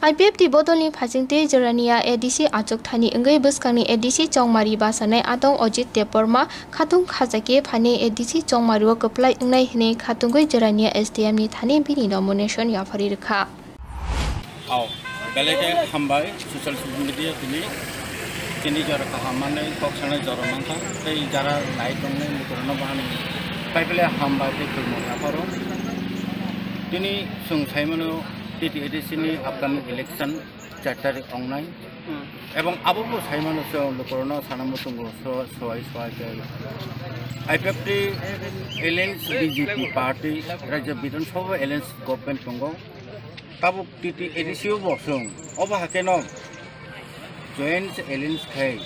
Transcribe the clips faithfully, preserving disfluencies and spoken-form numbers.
I P F T bodolni phasingtwi Jorania A D C achuk thani wngwi bwskangni A D C chongmari bachanai adong Ajit Debbarma khatung khachakhe phainai A D C chongmario kwplai wngnai hwnwi khatungwi Jorania S D M ni thani bini nomination yapharwi rwkha. Ao, belai khe hambai social media tini chini jora kaham manwi kok sanai jora mankha tei jara nai tongnai lukurokno bahani paipele hambai tei khulumung yapharo. Tini chwng saimano T T A D C ni upcoming election char tarik ongnai. Hmm. Ebong abo bo saimano chwng lukurokno sana muchungo so-, sowai sowai khe I P F T Alliance B J P party Rajya Bidhan Sabha Alliance government tongo. Tabuk T T A D C o bo chwng obo hakeno joint alliance khai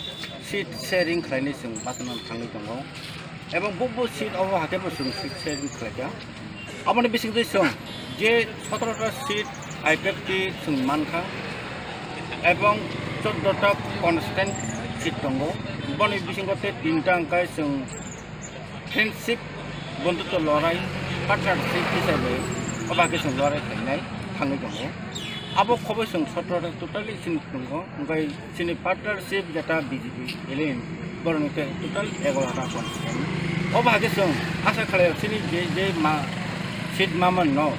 seat sharing khlainai chwng bachana thangwi tongo. Ebong bo bo seat obo hakhe bo chwng seat sharing khlaikha. Aboni bisingtwi chwng je sotoro ta seat I P F T chwng mankha ebong chordo ta constant seat tongo. Boni bisingo tei tinta hwnkhe chwng friendship, bondhutto lorai, partnership hisabe obo hakhe chwng lorai khlainai thangwi tongo. Abo khoboi chwng sotoro ta totally chini tongo, hwnkhe chini partnership jeta B J P alliance borokni khe total egaro ta constituency. Obo hakhe chwng asa khlaio chini je, je ma seat maman no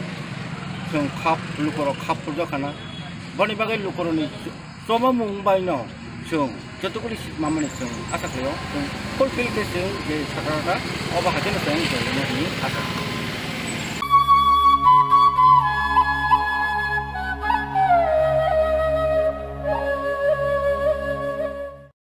chwng khap lukorok khap purjakhana. Boni bagwi lukorokni chobamung bai no chwng jotokuli seat mamani chwng asa khlaio, chwng fulfill khe chwng je sotoro ta obo hakhe no chwng jelina hwnwi asa khlaio.